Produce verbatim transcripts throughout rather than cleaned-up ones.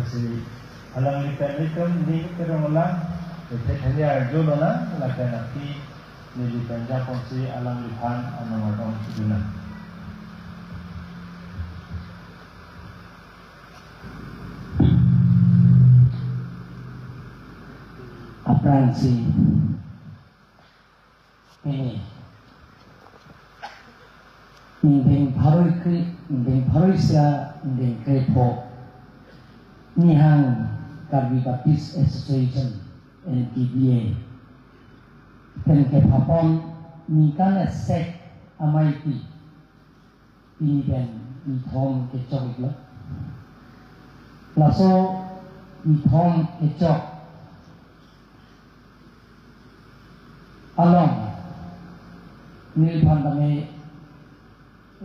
Si alangli pen itum ning kerong lang, ete thani arjo lo lang, lapen aphi neli pen japonsi alangliphan anong ardom sudunang. Aphrangsi pini, ingdeng pharo kre-, ingdeng pharo isi, ingdeng krepho, Nihang Karbi Baptist Association, N K B A, pen kephapon ningkan isi amei pi pini pen nithom kechok iklo. Laso nithom kechok along neliphan tame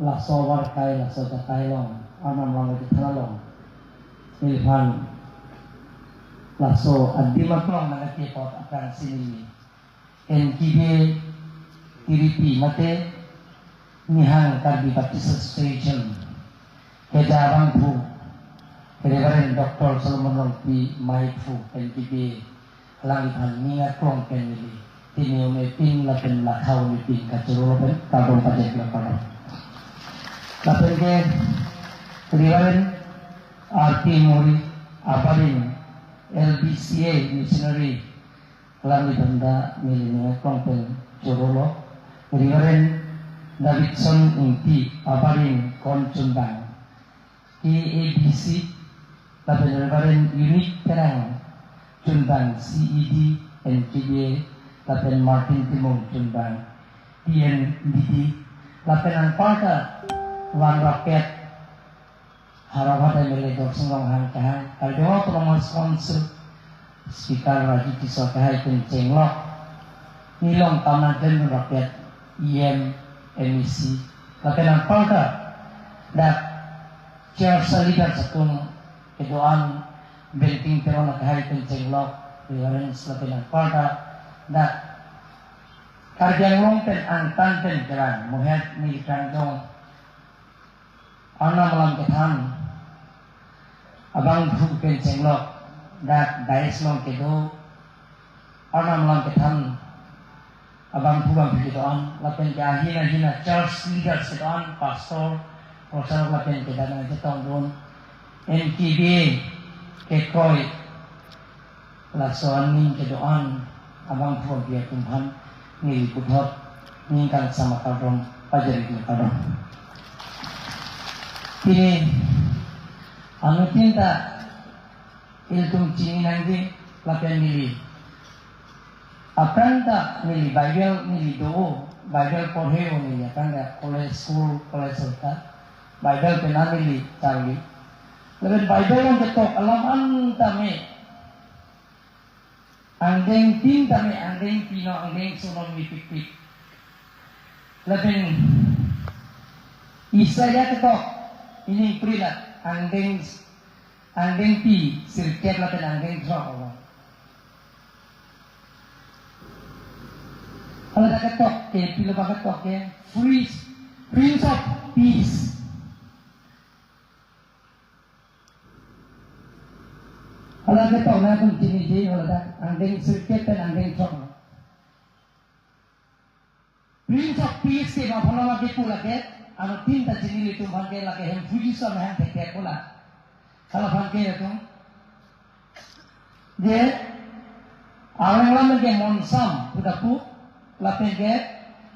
laso avarkai, laso ajakai along, Arnam along kethan along neliphan laso adim aklong nangkepot aphrangsi neli N K B A tiripi mate Nihang Karbi Baptist Association keja abangphu Reverend Doctor Solomon Rongpi, meiphu N K B A, alangliphan ning aklong pen neli pini un-e pin lapen lakhau un-e pin kachoro pen kardom pajirlo, kardom. Lapen ke Reverend R T Mori, abarim L B C A missionary, alangliphan ta neli ning aklong pen chorolo. Reverend Davidson Ingti, abarim Kon Chunbang, K A B C, lapen Reverend Unique Terang Chunbang, C E D, N K B A, lapen Martin Timung Chunbang, T N D D, lapen anparta van rapet Howraghat M L A Dorsing Ronghang kehai, Karbi Anglong Autonomous Council Speaker Raju Tisso kehai pen chenglok, nelilong kam nangklemdun rapet E M, M A C, lapen anparta dak church leaders atum kedo-an, Bengting Teron kehai pen chenglok, Reverend, lapen anparta dak Karbi Anglong pen angtan pen kelang mohet neli kangjong Arnam alam kethan abangphu pen chenglok, dak dais along kedo Arnam alam kethan abangphu bangphi kedo-an, lapen ke ahina ahina church leaders kedo-an, pastor, pastor lapen ke dana chetongdun, N K B A kekroi, laso aning kedo-an abangphu abang atum aphan neli puthot ningkan sama kardom pajirlo, kardom. Pini anuttin ta ilitum chini nangji lapen neli aphrang ta neli Bible neli do, Bible porhe-o neli aphrang ta college, school, college ta Bible pen neli charli. Lapen Bible along ketok alam an tame angdengpi tame angdengpi no, angdengso no mepikpik. Lapen Isaiah ketok, ining prilak angdeng, angdengpi sirkep lapen angdengthrok olo. Hala dak ketok ke, pilo ba ketok ke, Prince, Prince of Peace. Hala ketok nangtum chiniji, hala dak angdeng sirkep pen angdengthrok. Prince of Peace ke ma aphan lama kepu lake, anuttin ta chini ilitum aphan ke lake Hemphu Jisu amahang thekthe pu la. Hala aphan ke ilitum je, arong lam ke monsam pu ta pu, lapen ke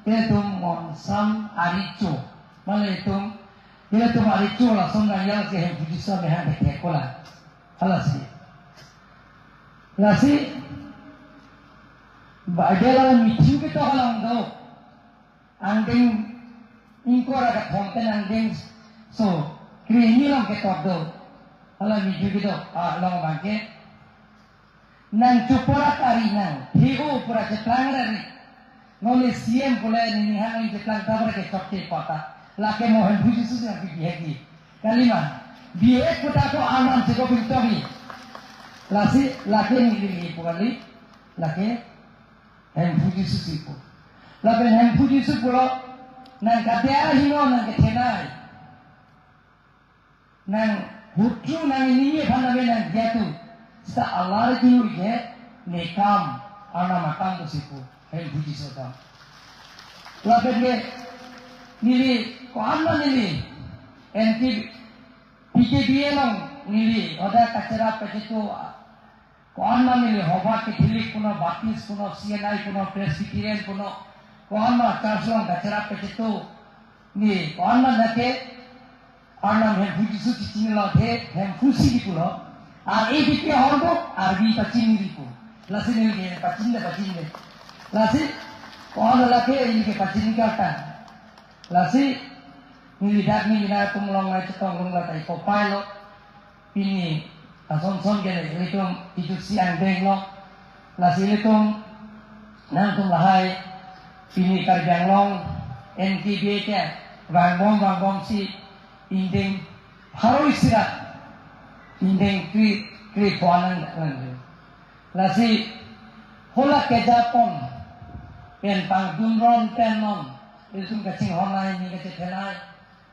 ilitum monsam arecho. Mane ilitum, ilitum arecho lason nang yang ke Hemphu Jisu amahang thekthe pu la. Halasi. Lasi Bible along Matthew ketok along do. Angdeng ingkoi ra kethom pen angdengso krehini along ketok do. Hala Matthew ketok along abang ke, nang chupora kari nang, the-o pura cheplang rari. Non le C M pule neli hang neli cheplang ta pura ketok ke kota. Lake mo Hemphu Jisu si nangpi bihek di. Kalima, bihek kota ko aman si ko pintoki. Lasi, lake neli neli pu kali, lake Hemphu Jisu si pu. Lapen Hemphu Jisu pulo, nang kadia hino nang kethenei. Nang Butru nang ini ye phan nave nang dia tu. Sita alar julu je ne kam, Arnam akam tu sipu. Hemphu Jisu akam. Lapen ke neli ko-an ma neli N T P K B A along neli hoda kacherap kachetu, ko-an ma neli hoba Catholic puno, Baptist puno, C N I puno, Presbyterian puno, ko-an ma church along kacherap kachetu, ne ko-an ma nake Arnam Hemphu Jisu chichinilo the, Hemphu si di pulo. Ar A B P ahorbo, arbi pachiniri pu. Lasi neli ke pachinide, pachinide. Lasi ko-an lake neli ke pachin karta. Lasi neli dak neli nangtum along nai chetong lung latai kopai lo. Pini asonson ke ilitum ijuksi angdeng lo. Lasi ilitum nangtum lahai pini Karbi Anglong N T B A ke vangbom vangbomsi ingdeng pharo isi ra ingdeng kre kre pho anang nang. Lasi hala kejapon pen pangdunron pen non ilitum kachinghon nai, ni kachethe nai.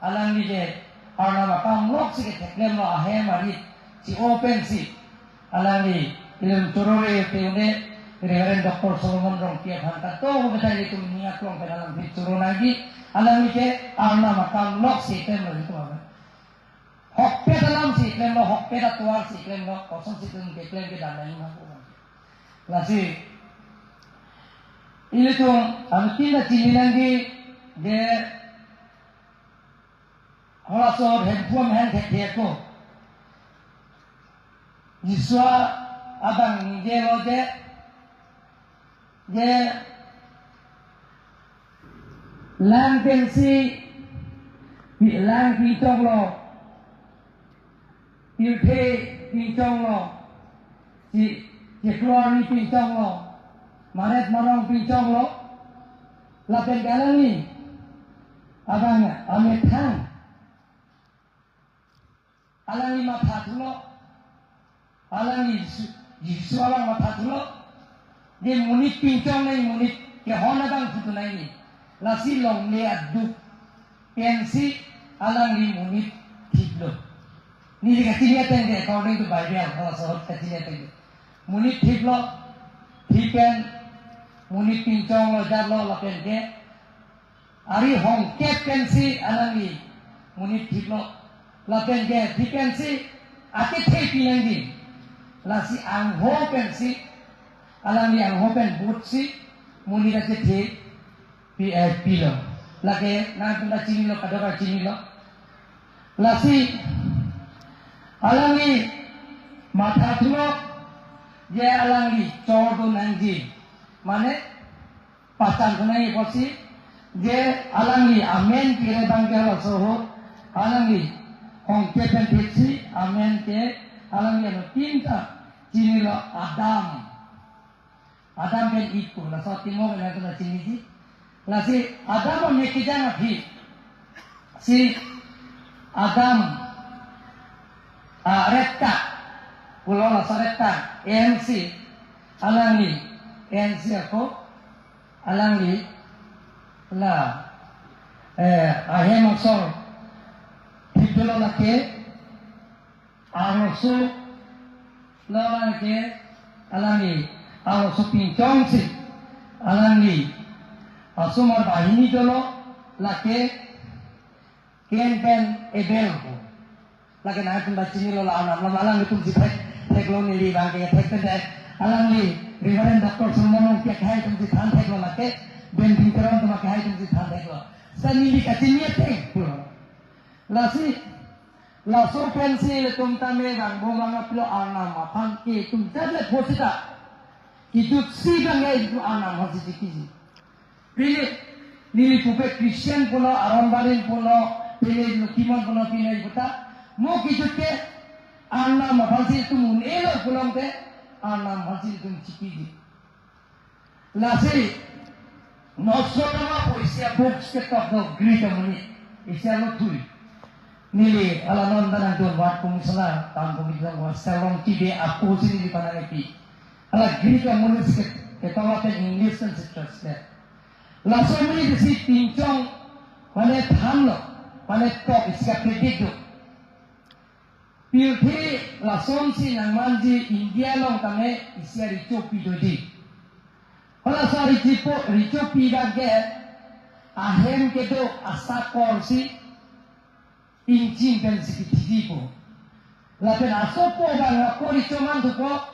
Alangli ke Arnam akam lok si ketheklem lo, ahem arit si open si. Alangli ilitum chorore pe-un-e Reverend Doctor Solomon Rongpi aphan ta to ko beta ilitum ning aklong pen alangli choro nangji. Alangli ke Arnam akam lok si klem lo ilitum aphan. Hokpet alam si klem lo, hokpet atovar si klem lo, kosonsi ilitum keklem kedam nangji ma ko. Lasi ilitum anuttin ta chini nangji je halaso Hemphu amahang thekthe ako. Jisu abang ningjelo je, je lang pensi, pi-, lang pinchong lo, pirthe pinchong lo, chi-, chiklo arni pinchong lo, maret marong pinchong lo, lapen ke alangli abang amethang alangli mathathulo, alangli Jisu, Jisu abang mathathulo, je monit pinchong nangji, monit kehon abang phutu nangji, lasi longle aduk pensi alangli monit thiplo. Neli kachini ateng ke, according to Bible, halaso ahut kachini ateng ke. Monit thiplo, thip pen monit pinchong lo, jat lo, lapen ke ari hongkep pensi alangli monit thiplo. Lapen ke thip pensi akethe pi nangji. Lasi angho pensi, alangli angho pen butsi monit akethe pi, eh, pilo. Lake nangtum ta chinilo, kadokave chinilo. Lasi alangli mathathulo je alangli chordun nangji. Mane pachan thunai apotsi je alangli amen kere abang ke halaso ahut, alangli hongkep pen thipsi amen ke alangli anuttin ta chinilo, Adam. Adam pen Eve pu, laso atimung ke nangtum ta chiniji. Lasi Adam amek kejang aphi si Adam, ah, Revka pulo, laso Revka ensi alangli, ensi ako alangli la, eh, ahem asor thipdolo, lake arloso lo, lake alangli arloso pinchongsi alangli asomar banghini dolo, lake Cain pen Abel pu. Lake nangtum ta chinilo, la Arnam, la alangtum si thek, theklo, neli abang ke thek pen de. Alangli Reverend Doctor Solomon Rongpi akehai atum si than theklo, lake Ben Pingteron atum akehai atum si than theklo. Sita neli kachini ateng pulo. Lasi laso pensi ilitum tame vangbom vanglo, Arnam aphan ke itum jat le pho sita kejuksi abang ke itum Arnam aphansi chikiji. Pini neli pupe Christian pulo, Aron Barim pulo, pini Lokimon pulo, pini puta mo kejut ke Arnam aphansi itum un-elo pulote Arnam aphansi itum chikiji. Lasi Nostradamus pu isi abooks ketok do, Greek amonit, isi alo thui. Neli hala non ta nangdun vat pung sala, tam pung sala, vat salong tibe apo si neli panang epi. Hala Greek amonit ke, ketok lapen English pensi translate. Laso amonit si pinchong, mane thanlo, mane tok, isi kapredict do. Pirthe lasonsi nangmanji India along tame isi arichopi doji. Hala so arichopi, richopi abang ke ahem kedo asakor si ingching pensi kithiji po. Lapen asopo abang ako richoman thupo.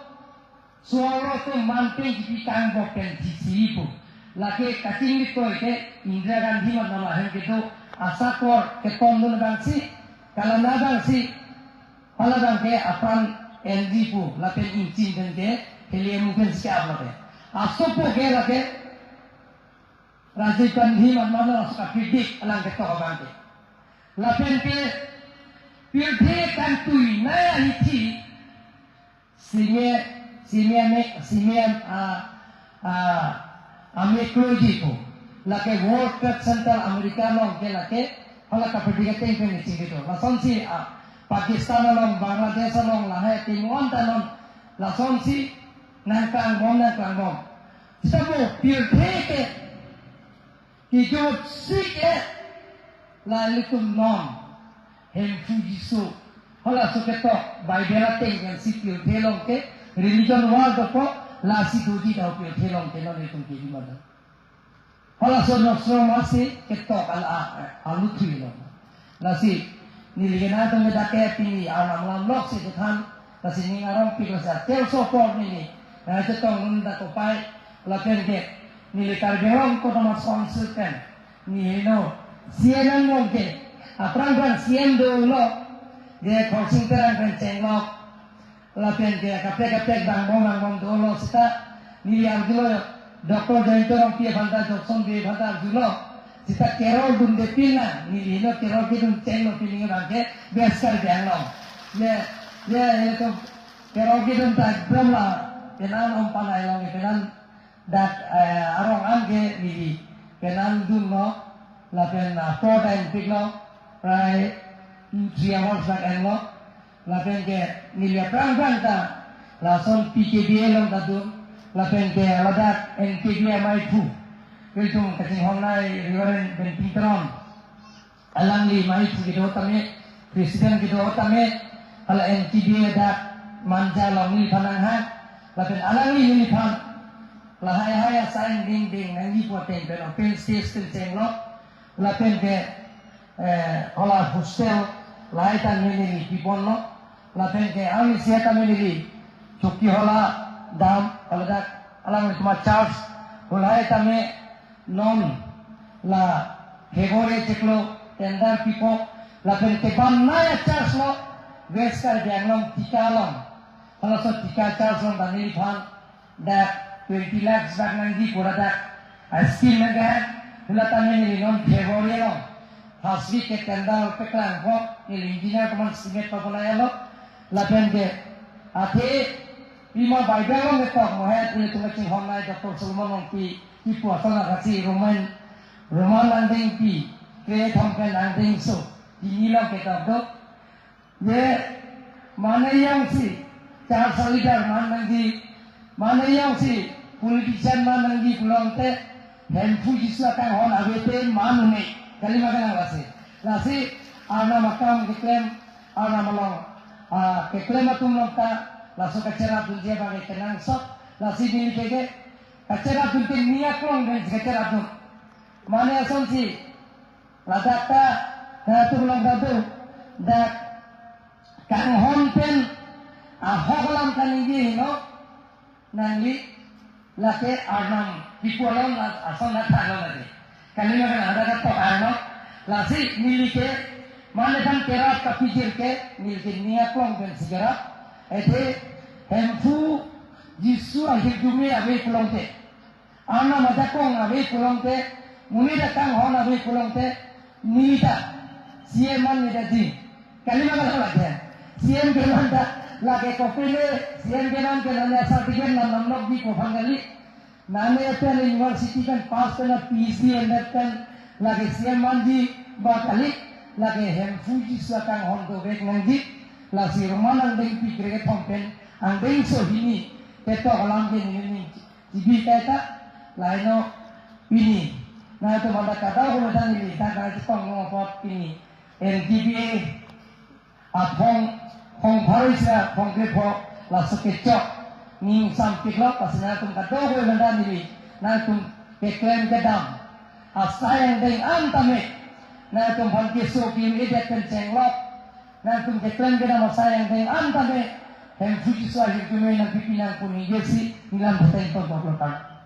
Suarlo atum manpeng kipi kangbok pen thisi po. Lake kachingvit koi ke Indira Gandhi amat ahem kedo asakor ketomdun abangsi, kalana abangsi, hala abang ke apran enji po, lapen ingching pen ke helium pen si ke-ap lake. Asopo ke lake Rajiv Gandhi amat aso kapidik alang ketok abang ke. Lapen ke pirthe kangtui nai ahithi sime, sime ame, sime a, a, amekloji po. Lake World Trade Center America along ke lake hala kapidik ateng pen ingching kedo. Lasonsi a, Pakistan along, Bangladesh along, lahai timuan tanon lasonsi nangklangbom, nangklangbom. Sabo pirthe ke kejutsi ke la ilitum non Hemphu Jisu, halaso ketok Bible ateng pen si pirthe along ke religion war dopo, lasi doji do pirthe along ke non ilitum keji mada. Halaso nostro masi ketok al a, aluthui lo. Lasi neli kena atum dak ke pini arnam lam lok si kethan, lasi ning arong pik lasi atel sopor neli, eh, chetongdun dak kopai, lapen ke neli Karbi Anglong Autonomous Council pen, neli no C M angbong ke, aphrang phrang C M dolo, de Khorsing Terang pen chenglok, lapen ke kaprek kaprek dangbom dangbom dolo seta, neli arjulo, Doctor Jayanta Rongpi aphanta, Johnson Bey aphanta arjulo seta, keror dunde pin nang, neli no keror kedun chenglo, pini abang ke best Karbi Anglong. Ye, ye, ye to keror kedun ta ekdom la, penan om panai long, penan dak, eh, arong an ke neli penan dunlo, lapen, ah, four time piklo, prai two, three hours dak enlo, lapen ke neli aphrang phrang ta lason P K B A along ta dun, lapen ke ladak N K B A amaiphu, ilitum kachinghon nai Reverend Benting Teron, alangli amaiphu kedo tame, president kedo tame, hala N K B A dak Manja along neliphan nanghang, lapen alangli neliphan lahai hai asai ding ding nangji pu ateng pen open stage pen chenglo, lapen ke, eh, hala hostel lahai ta neli neli piponlo, lapen ke arnisi ta neli neli chokki hala dam, hala dak alanglitum achurch, hala hai tame non la February chiklo tender pipo, lapen ke bannai achurch lo West Karbi Anglong Tika along. Halaso Tika church along ta neliphan dak twenty lakhs dak nangji pu ra dak, ah, scheme nangkehang, hula tame neli non February along first week ke tender paklangpo, neli engineer komat estimate paponai lo, lapen ke athe pima Bible along ketok mo he, ilitum kachinghon nai Doctor Solomon Rongpi kipu ason akasi Roman, Roman angdengpi kre thom pen angdengso hini along ketok do. Ye mane jongsi church leader man nangji, mane jongsi politician man nangji pulote, Hemphu Jisu akanghon avete man un-e, kalima kalang lasi. Lasi arnam akam keklem, arnam along, ah, keklem atum along ta laso kacherap dunji abang kenangsot, lasi neli ke kacherap dun ke ning aklong pen kacherap dun. Mane asonsi ladak ta, latum along ta do, dak kanghon pen ahok alam kaningje henlo, nangli lake arnam kipu along la ason la thalo lake. Kalima kalang, hadak ketok arnam. Lasi neli ke mane aphan kerap kapijir ke, neli ke ning aklong pensi kerap. Athe Hemphu Jisu ahirjume ave pulote, arnam ajakong ave pulote, monit akanghon ave pulote, neli ta C M an neli ta ji. Kalima kalang lake. C M keman ta lake kopine, C M keman ke nane certificate nam nam nokji pu aphan kali. Nane pen university pen pass pen P H D M.Ed pen lake C M manji ba kali, lake Hemphu Jisu akanghon dovek nangji, lasi Roman angdengpi kre kethom pen angdengso hini ketok alam ke neli neli chibi kaita, lahai no pini nangtum aphan ta kadokave ta neli ta kachetong apot pini N K B A aphong Phongpharo isi ra phongkre pho laso kechok ning sampik lo, lasi nangtum kadokave venda neli nangtum keklem kedam asai angdeng an tame nangtum aphan keso kim edet pen chenglok, nangtum keklem kedam asai angdeng an tame Hemphu Jisu ahirjume nangpipi nang pu ningje si neli lam phateng tong tong lo tang.